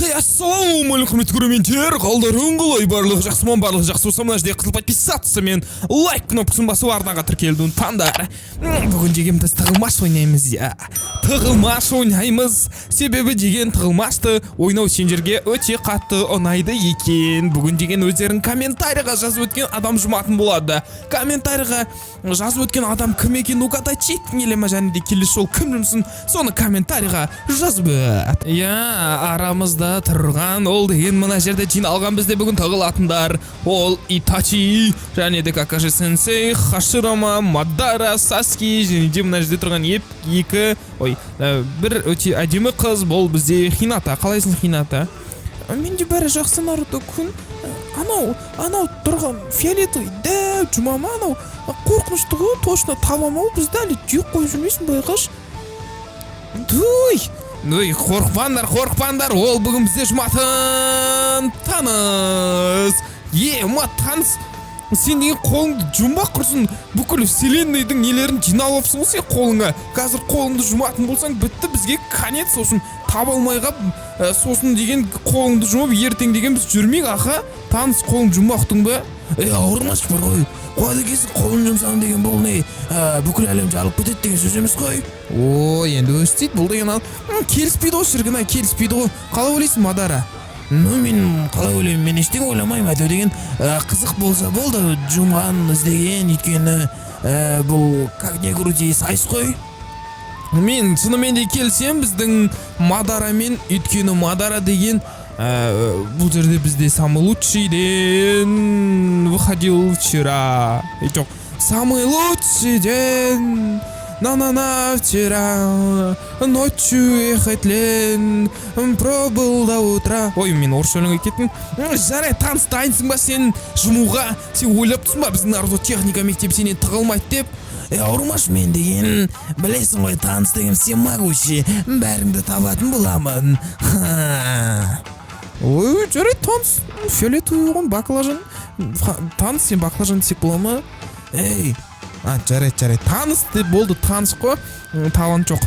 Ей, ассалаумағалейкум, құрметті көрермендер! Қалдарың қалай, барлығы жақсы ма? Барлығы жақсы болса, мына жерде қызыл подписаться мен лайк кнопкасын басып, арнаға тіркелуді ұмытпаңдар. Бүгін деген біз тығылмаш ойнаймыз, иә, тығылмаш ойнаймыз. Себебі деген тығылмашты ойнау сендерге өте қатты ұнайды екен. Бүгін деген өздерің комментарийға жазып өткен адам жұматын болады. Комментарийға жазып өткен адам кім екенін угадать еткің келе ма? Және де келесі жолы кім жұмсын, соны комментарийға жазып өт. Иә, арамызда тұрған ол деген мына жерде жиналған бізде бүгін тығылатындар ол Итачи және де Какаши сенсей, Хаширама, Мадара, Саски және де мына жерде тұрған екі, ой, бір өте әдемі қыз, бұл бізде Хината. Қалайсың, Хината? Менде бәрі жақсы, Наруто күн. Анау тұрған фиолетовый дәу жұма ма, анау қорқынышты ғой, точно таба ма ол бізді, әлі жек қойып жүрмесін, байқашы. Туй, ой, қорықпаңдар, қорықпаңдар, ол бүгін бізде жұматын Таныс. Е, ма, Таныс, сен деген қолыңды жұмбақ құрсын, бүкіл вселенныйдың нелерін жинап алыпсың ғой сен қолыңа. Қазір қолыңды жұматын болсаң, бітті, бізге конец. Сосын таба алмай қалып, сосын деген қолыңды жұмып, ертең деген біз жүрмейік. Аха, Таныс, қолың жұмбақтың ба? Ей, ауырмашы бар ғой, қуады екенсің. Қолын жұмсам деген бұл не, бүкіл әлем жарылып кетеді деген сөз емес қой. О, енді өстейді бұл деген. Ал, келіспейді ғой, шіркін ай, келіспейді ғой. Қалай ойлайсың, Мадара? Ну, мен қалай ойлаймын? Мен ештеңе ойламаймын, әйтеуір деген қызық болса болды, жұмған іздеген, өйткені бұл, как ни крути, сайыс қой. Мен шынымен де келісемін біздің Мадарамен, өйткені Мадара деген бұл жерде бізде самый лучший день выходил вчера. Ей, жоқ, самый лучший день на на на вчера ночью ехать лень пробыл до утра. Ой, мен орысша өлеңге кеттім. Жарайды, Таныс, дайынсың ба сен жұмуға? Сен ойлап тұрсың ба, біздің Наруто техника мектебі сенен тығылмайды деп? Ей, ауырмашы, мен деген білесің ғой, Таныс деген всемогущий, бәріңді табатын боламын. Ха. Ой, жарайды, Таныс, фиолетовый ғой баклажан. Таныс, сен баклажан десек бола ма? Ей. А, жарайды, жарайды, Таныс деп болды, Таныс қой. Талант жоқ.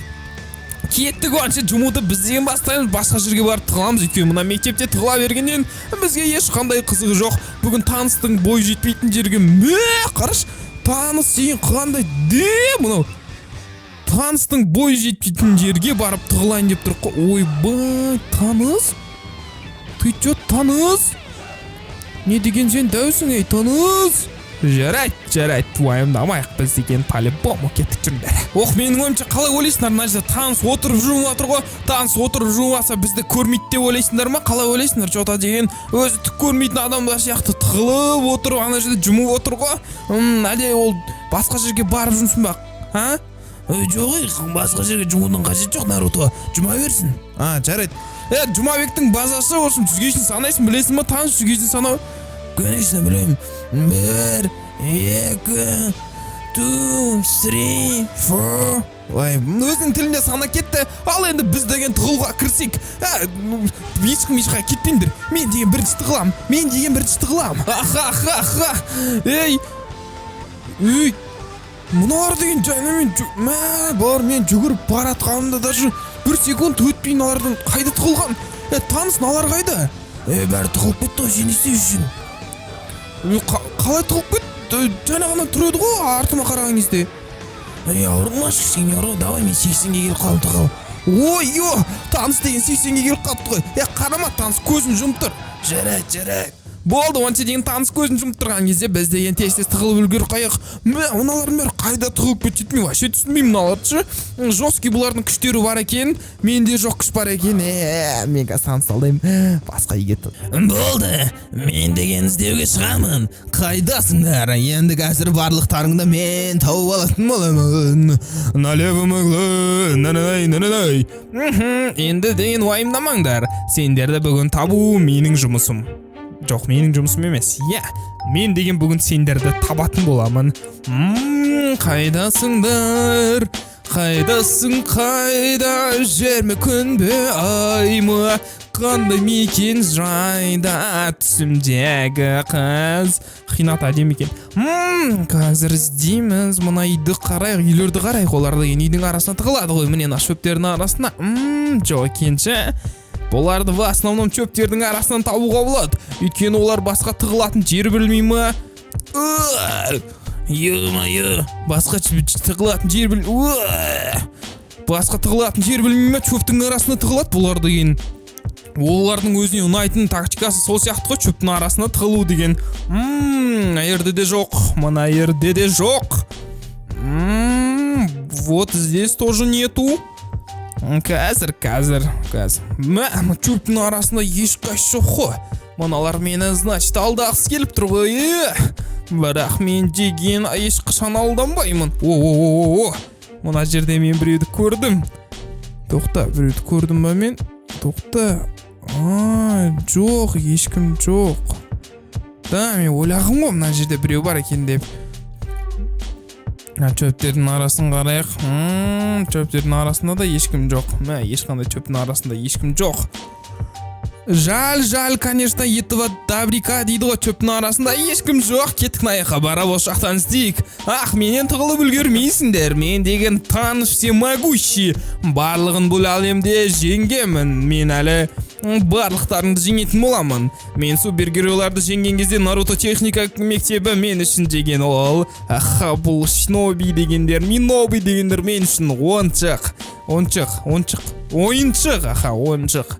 Кеттік онша, жұмуды біз деген бастаймыз, басқа жерге барып тығыламыз, өйткені мына мектепте тығыла бергеннен бізге ешқандай қызығы жоқ. Бүгін Таныстың бойы жетпейтін жерге, мә, қарашы, Таныс деген қандай де мынау. Таныстың бойы жетпейтін жерге барып тығылайын деп тұр қой. Ойбай, Таныс, ты че, Таныс, не деген сен дәусің, ей, Таныс? Жарайды, жарайды, уайымдамайық, біз деген по любому. Кеттік, жүріңдер. Ох, менің ойымша, қалай ойлайсыңдар, мына жерде Таныс отырып жұмып жатыр ғой. Таныс отырып жұмып жатса, бізді көрмейді деп ойлайсыңдар ма? Қалай ойлайсыңдар? Че-то деген өзі түк көрмейтін адамдар сияқты тығылып отырып, ана жерде жұмып отыр ғой. Әлде ол басқа жерге барып жұмсын ба, а? Ей, жоқ, ей, басқа жерге жұмудың қажеті жоқ, Наруто жұма берсін. А, жарайды. Е, Жұмабектің базасы, в общем, 100-ге шейін санайсың, білесің ба, Таныс, 100-ге шейін санау? Конечно, білемін. Бір, екі, two, three, four. Ой, өзінің тілінде сана кетті. Ал енді біз деген тығылуға кірісейік. Ә, ну, ешкім ешқайда кетпеңдер. Мен деген бірінші тығылам, мен деген бірінші тығылам. Аха, аха, аха, ей, ей, мыналар деген жаңа мен мә, бұлар мен жүгіріп бара жатқанымда даже бір секунд өтпей, мыналардың қайда тығылған? Е, Таныс, мыналар қайда? Ей, бәрі тығылып кетті ғой, сен не істеп жүрсің? Е, қалай тығылып кетті? Жаңа ғана тұр еді ғой артыма қараған кезде. Ей, ауырмашы кішкене ғой, давай, мен 80-ге келіп қалдым, тығыл. Ой, ё, Таныс деген 80-ге келіп қалыпты ғой. Е, қарама, Таныс, көзін жұмып тұр. Жарайды, жарайды. Болды, онша деген Таныс көзін жұмып тұрған кезде біз деген тез тез тығылып үлгеріп қалайық. Мә, мыналардың бәрі қайда тығылып кетті, мен вообще түсінбеймін мыналарды ше. Жесткий бұлардың күштері бар екен, менде жоқ күш бар екен. Е, мен қазір Таныс алдаймын, басқа үйге Болды, мен деген іздеуге шығамын. Қайдасыңдар? Енді қазір барлықтарыңды мен тауып алатын боламын. Налево мглы, нанай, нанай. Енді деген уайымдамаңдар, сендерді бүгін табу менің жұмысым. Жоқ, менің жұмысым емес, иә, мен деген бүгін сендерді табатын боламын. Қайдасыңдар, қайдасың, қайда? Жер ме, күн бе, ай ма, қандай мекен жайда түсімдегі қыз Хината әдемі екен. Қазір іздейміз. Мына үйді қарайық, үйлерді қарайық. Олар деген үйдің арасына тығылады ғой, міне, мына шөптердің арасына. Жоқ екен ше. Бұларды в основном чөптердің арасынан табуға болады, өйткені олар басқа тығылатын жер білмей ма? Ё-моё. Басқа тығылатын жер біл Уа! Басқа тығылатын жер білмей ма? Чөптің арасына тығылады бұлар деген. Олардың өзіне ұнайтын тактикасы сол сияқты ғой, чөптің арасына тығылу деген. Мына жерде де жоқ, мына жерде де жоқ. Вот здесь тоже нету. Қазір, қазір, қазір. Мә, мына чөптің арасында ешқайсысы жоқ қой. Мыналар мені, значит, алдағысы келіп тұр ғой, е. Бірақ мен деген ешқашан алданбаймын. О, о, о, о, мына жерде мен біреуді көрдім. Тоқта, біреуді көрдім ба мен? Тоқта. А, жоқ, ешкім жоқ. Да, мен ойлағым ғой, мына жерде біреу бар екен деп. Мына чөптердің арасын қарайық. Чөптердің арасында да ешкім жоқ. Мә, ешқандай чөптің арасында ешкім жоқ. Жаль, жаль, конечно, этого добряка дейді ғой, чөптің арасында ешкім жоқ. Кеттік мына жаққа барып, осы жақтан іздейік. Ах, менен тығылып үлгермейсіңдер. Мен деген Танос всемогущий. Барлығын бұл әлемде жеңгенмін. Мен әлі барлықтарыңды жеңетін боламын. Мен супергеройларды жеңген кезде Наруто техника мектебі мен үшін деген ол. Аха, бұл шиноби дегендер, миноби дегендер мен үшін ойыншық. Ойыншық, ойыншық, ойыншық, аха, ойыншық.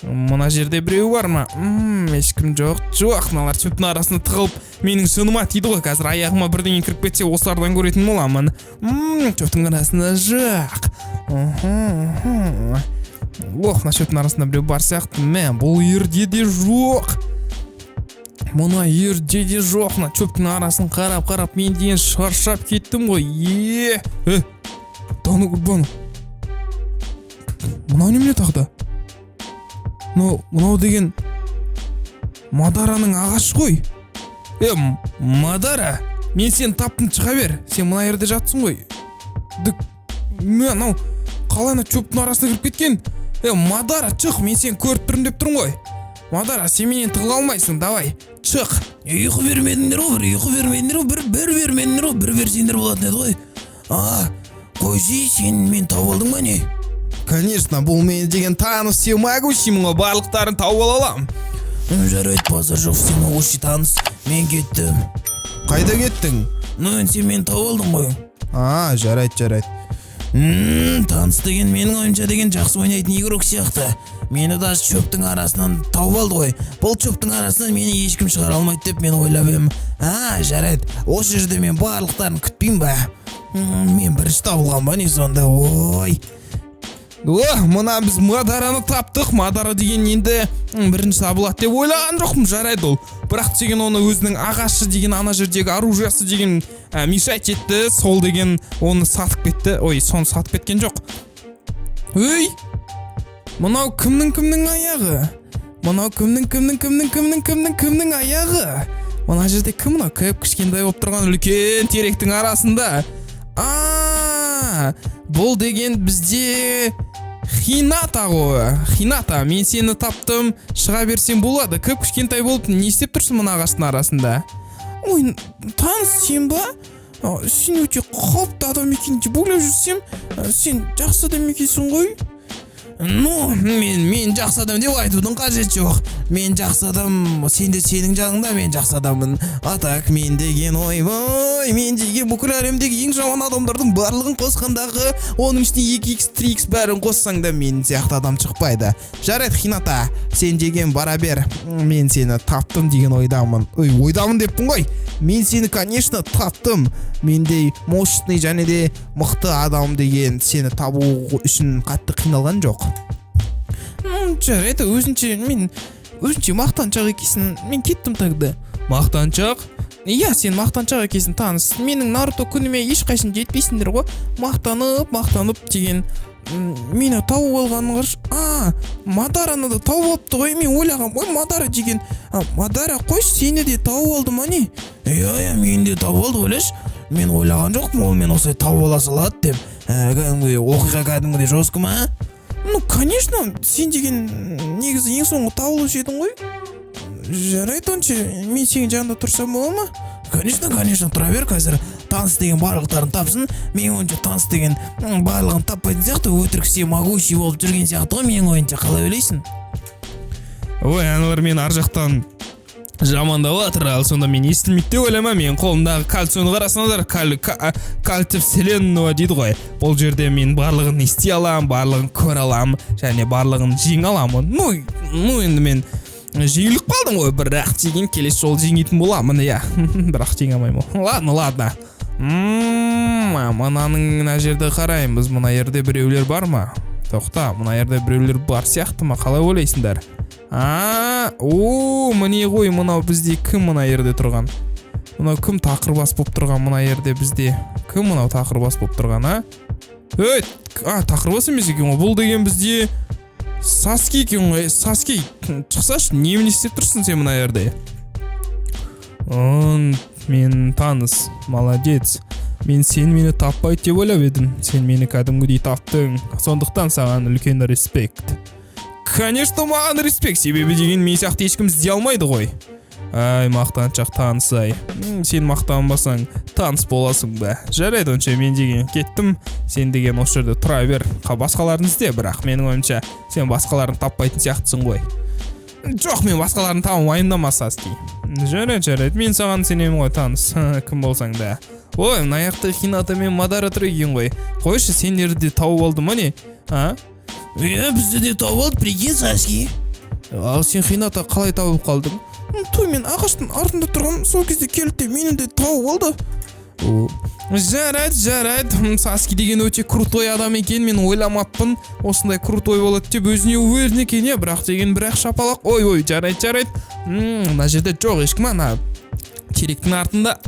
Мына жерде біреу бар ма? Ешкім жоқ. Жоқ, мыналар чөптің арасына тығылып менің жыныма тиді ғой. Қазір аяғыма бірдеңе кіріп кетсе, осылардан көретін боламын. Чөптің арасында жоқ. Мхм. Ох, мына чөптің арасында біреу бар сияқты. Мә, бұл жерде де жоқ. Мына жерде де жоқ. Мына чөптің арасын қарап қарап мен деген шаршап кеттім ғой. Е, е, да ну, гүлбану, мынау немене тағы да? Мынау деген Мадараның ағашы ғой. Е, Мадара, мен сені таптым, шыға бер. Сен мына жерде жатсың ғой. Дік, мә, мынау қалай ана чөптің арасына кіріп кеткен? Е, Мадара, шық, мен сені көріп тұрмын деп тұрмын ғой. Мадара, сен менен тығыла алмайсың, давай, шық. Ұйқы бермедіңдер ғой, бір ұйқы бермедіңдер ғой, бір бермедіңдер ғой, бір берсеңдер болатын еді ғой. А, қойшы, сен мен тауып алдың ба, не? Конечно, бұл мен деген Танос всемогущий мін ғой, барлықтарын тауып ала аламын. Жарайды, базар жоқ, всемогущий Танос, мен кеттім. Қайда кеттің? Ну, енді сен мені тауып алдың ғой. А, жарайды, жарайды. Танос деген менің ойымша деген жақсы ойнайтын игрок сияқты. Мені даже чөптің арасынан тауып алды ғой. Бұл чөптің арасынан мені ешкім шығара алмайды деп мен ойлап едім. А, жарайды, осы жерде мен барлықтарын күтпеймін ба? Мен бірінші табылған ба, не сонда? Ой. О, мына біз Мадараны таптық. Мадара деген енді бірінші табылады деп ойлаған жоқпын, жарайды ол. Бірақ деген оны өзінің ағашы деген ана жердегі оружиясы деген мешать етті. Сол деген оны сатып кетті. Ой, соны сатып кеткен жоқ. Өй, мынау кімнің аяғы? Мынау кімнің кімнің кімнің кімнің кімнің кімнің аяғы? Мына жерде кім мынау? Кіп кішкентай болып тұрған үлкен теректің арасында. А, бұл деген бізде Хината ғой. Хината, мен сені таптым, шыға берсең болады. Кіп кішкентай болып не істеп тұрсың мына ағаштың арасында? Ой, Танос, сен ба? А, сен өте қауіпті адам екен деп ойлап жүрсем, сен жақсы адам екенсің ғой. Ну, мен жақсы адам деп айтудың қажеті жоқ. Мен жақсы адам, сен де, сенің жаныңда мен жақсы адаммын. А так мен деген, ойбай, мен деген бүкіл әлемдегі ең жаман адамдардың барлығын қосқандағы, оның ішіне 2x, 3x бәрін қоссаң да, мен сияқты адам шықпайды. Жарайды, Хината, сен деген бара бер. Мен сені таптым деген ойдамын. Ой, ойдамын деппін ғой. Мен сені, конечно, таптым. Мендей мощный және де мықты адам деген сені табу үшін қатты қиналған жоқ. Жарайды, өзінше мен өзінше мақтаншақ екенсің. Мен кеттім тогда. Мақтаншақ? Иә, сен мақтаншақ екенсің, Танос. Менің Наруто күніме ешқайсың жетпейсіңдер ғой. Мақтанып, мақтанып деген мені тауып алғанын қарашы. А, Мадараны да тауып алыпты ғой. Мен ойлағам ғой, Мадара деген. А, Мадара, қойшы, сені де тауып алды ма, не? Иә, мені де тауып алды, ойлашы. Мен ойлаған жоқпын, ол мен осылай тауып ала салады деп. Кәдімгідей оқиға, кәдімгідей жестко ма? Ну, конечно, сен деген негізі ең соңғы табылушы едің ғой. Жарайды, онша мен сенің жаныңда тұрсам бола ма? Конечно, конечно, тұра бер қазір. Таныс деген барлықтарын тапсын. Менің ойымша, таныс деген барлығын таппайтын сияқты, өтірік всемогущий болып жүрген сияқты ғой менің ойымша. Қалай ойлайсың? Ой, аналар мені ар жақтан жамандап жатыр. Ал сонда мен естілмейді деп ойлама. Менің қолымдағы кольцоны қарасаңдар, кольцо вселенного дейді ғой. Бұл жерде мен барлығын ести аламын, барлығын көре аламын және барлығын жеңе аламын. Ну, енді мен жеңіліп қалдым ғой, бірақ деген келесі жолы жеңетін боламын, иә. Бірақ жеңе алмаймын ғой. Ладно, ладно. Мынаның мына жерде қараймыз, мына жерде біреулер бар ма? Тоқта, мына жерде біреулер бар сияқты ма, қалай ойлайсыңдар? А, о, міне ғой, мынау бізде кім мына жерде тұрған? Мынау кім тақыр бас болып тұрған мына жерде бізде? Кім мынау тақыр бас болып тұрған, а? Ей, а, тақыр бас емес екен ғой. Бұл деген бізде Саски екен ғой. Саски, шықсашы, немене істеп тұрсың сен мына жерде? Он, мен таныс, молодец. Мен сен мені таппайды деп ойлап едім. Сен мені кәдімгідей таптың. Сондықтан саған үлкен респект. Конечно, маған респект, себебі деген мен сияқты ешкім іздей алмайды ғой. Ай, мақтаншақ таныс ай. Сен мақтанбасаң, таныс боласың ба? Жарайды, онша мен деген кеттім. Сен деген осы жерде тұра бер. Басқаларын ізде, бірақ менің ойымша, сен басқаларын таппайтын сияқтысың ғой. Жоқ, мен басқаларын табамын, уайымдама, Саски. Жарайды, жарайды, мен саған сенемін ғой, таныс. Кім болсаң да. Ой, мына жақта Хината мен Мадара тұр екен ғой. Қойшы, сендерді де тауып алды ма, не? А? Иә, бізді де тауып алды, прикинь, Саски. Ал сен, Хината, қалай тауып қалдың? Той, мен ағаштың артында тұрғанмын, сол кезде келді де мені де тауып алды. О, жарайды, жарайды. Саски деген өте крутой адам екен, мен ойламаппын осындай крутой болады деп. Өзіне уверен екен, иә. Бірақ деген бірақ шапалақ. Ой, ой, жарайды, жарайды. Мына жерде жоқ ешкім, ана теректің артында.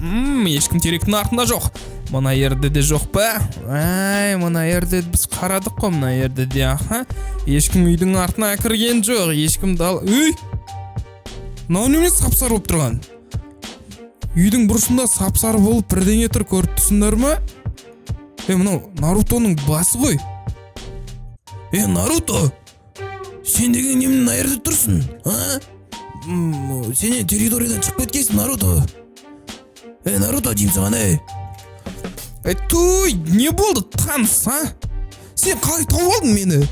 Ешкім теректің артында жоқ. Мына жерде де жоқ па? Ай, мына жерде біз қарадық қой, мына жерде де, аха. Ешкім үйдің артына кірген жоқ, ешкім дал. Үй! Мынау немене сап-сары болып тұрған? Үйдің бұрышында сап-сары болып бірдеңе тұр, көріп тұрсыңдар ма? Е, мынау Нарутоның басы ғой. Е, Наруто, сен деген немене мына жерде тұрсың, а? Сен не, территориядан шығып кеткенсің, Наруто? Е, Наруто деймін саған, ей. Ей, туй, не болды, таныс, а? Сен қалай тауып алдың мені?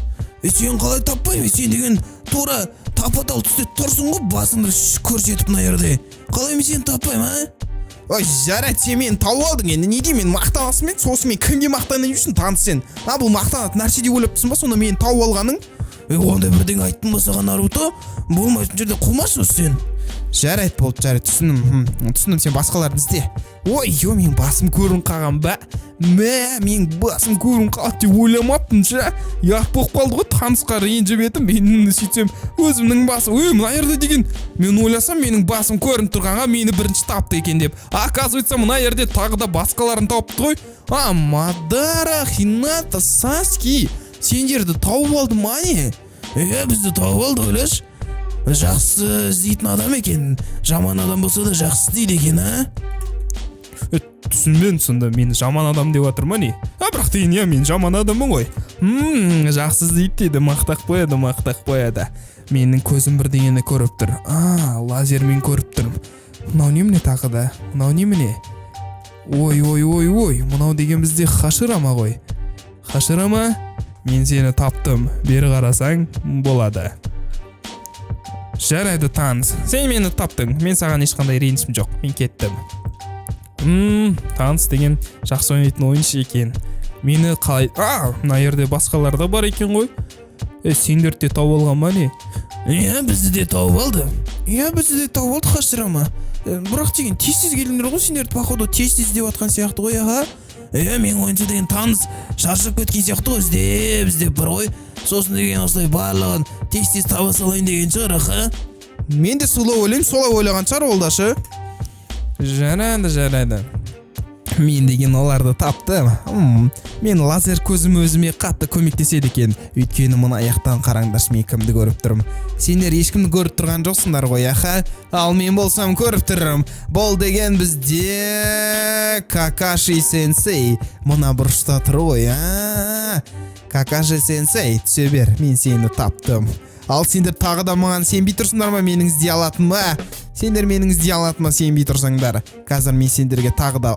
Е, сен қалай таппаймын? Сен деген тура тапа тал түсте тұрсың ғой, басыңды көрсетіп мына жерде. Қалай мен сені таппаймын, а? Ой, жарайды, сен мені тауып алдың, енді не деймін, мен мақтанасың мен, сосын мен кімге мақтанайын жүрсің, таныс сен? А, бұл мақтанатын нәрсе деп ойлап тұрсың ба, сонда мені тауып алғаның? Е, ондай бірдеңе айттым ба саған, Наруто? Болмайтын жерде қумашы сен. Жарайды, болды, жарайды, түсіндім, түсіндім, сен басқаларды ізде. Ой, ё, менің басым көрініп қалған ба? Мә, менің басым көрініп қалады деп ойламаппын ша. Ұят болып қалды ғой, танысқа ренжіп едім, мен сөйтсем өзімнің басым. Ой, мына жерде деген, мен ойласам, менің басым көрініп тұрғанға мені бірінші тапты екен деп. Оказывается, мына жерде тағы да басқаларын тауыпты ғой. А, Мадара, Хината, Саски, сендерді тауып алды ма, не? Е, бізді тауып алды, ойлашы. Жақсы іздейтін адам екен. Жаман адам болса да, жақсы іздейді екен, а? Е, түсінбедім, сонда мені жаман адам деп жатыр ма, не? А, бірақ деген, иә, мен жаман адаммын ғой. Жақсы іздейді дейді, мақтап қояды, мақтап қояды. Менің көзім бірдеңені көріп тұр. А, лазермен көріп тұрмын. Мынау немене тағы да? Мынау немене? Ой, ой, ой, ой, мынау деген бізде Хаширама ғой. Хаширама, мен сені таптым. Бері қарасаң болады. Жарайды, таныс. Сен мені таптың. Мен саған ешқандай ренішім жоқ. Мен кеттім. Таныс деген жақсы ойнайтын ойыншы екен. Мені қалай... А, мына жерде басқалар да бар екен ғой. Е, сендерді де тауып алған ба, не? Иә, бізді де тауып алды. Иә, бізді де тауып алды, Хаширама. Бірақ деген тез тез келдіңдер ғой сендер, походу тез тез іздеп жатқан сияқты ғой, аға. Иә, менің ойымша деген таныс шаршап кеткен сияқты ғой, іздеп іздеп бар ғой. Сосын деген осылай барлығын тез тез таба салайын деген шығар, аха. Мен де солай ойлаймын, солай ойлаған шығар ол да шы. Жарайды, жарайды. Мен деген оларды таптым. Мен лазер көзім өзіме қатты көмектеседі екен. Өйткені мына аяқтан қараңдаршы, мен кімді көріп тұрмын. Сендер ешкімді көріп тұрған жоқсыңдар ғой, аха. Ал мен болсам көріп тұрмын. Бұл деген бізде Какаши сенсей. Мына бұрышта тұр ғой, а? Какаши сенсей, түсе бер, мен сені таптым. Ал сендер тағы да маған сенбей тұрсыңдар ма, менің іздей алатыныма? Сендер менің іздей алатыныма сенбей тұрсаңдар, қазір мен сендерге тағы да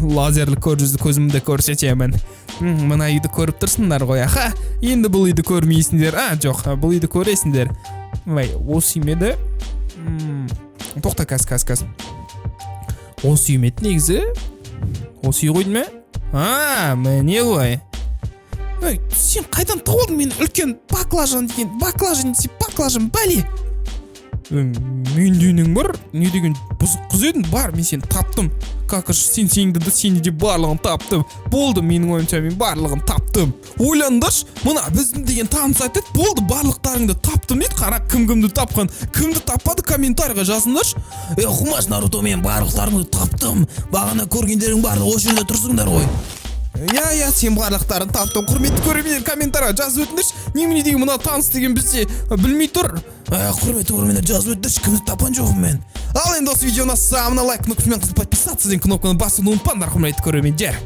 лазерлі жүзді көзімді көрсетемін. Мына үйді көріп тұрсыңдар ғой, аха. Енді бұл үйді көрмейсіңдер. А, жоқ, бұл үйді көресіңдер. Вай, осы үй ме еді? Тоқта, қазір, қазір, қазір. Осы үй ме еді негізі? Осы үй ғой ма? А, міне ғой. Ей, сен қайдан тауып алдың мені? Үлкен баклажан деген, баклажан десе, баклажан, бәле. Менде нең бар? Не деген бұзық қыз едің? Бар, мен сені таптым. Как сен сенді де, сені де, барлығын таптым. Болды, менің ойымша, мен барлығын таптым. Ойлаңдаршы, мына біздің деген таныс айтады: «Болды, барлықтарыңды таптым», – дейді. Қара, кім кімді тапқан, кімді таппады, комментарийға жазыңдаршы. Е, Құмаш, Наруто, мен барлықтарыңды таптым. Бағана көргендерің барлығы осы жерде тұрсыңдар ғой. Иә, сен барлықтарын таптың. Құрметті көрермендер, комментарийға жазып өтіңдерші, немене деген мына таныс деген бізде білмей тұр. Ә, құрметті көрермендер, жазып өтіңдерші, кімді тапқан жоқпын мен. Ал енді осы видео ұнаса, мына лайк кнопкасымен қысып, подписаться деген кнопканы басуды ұмытпаңдар, құрметті көрермендер.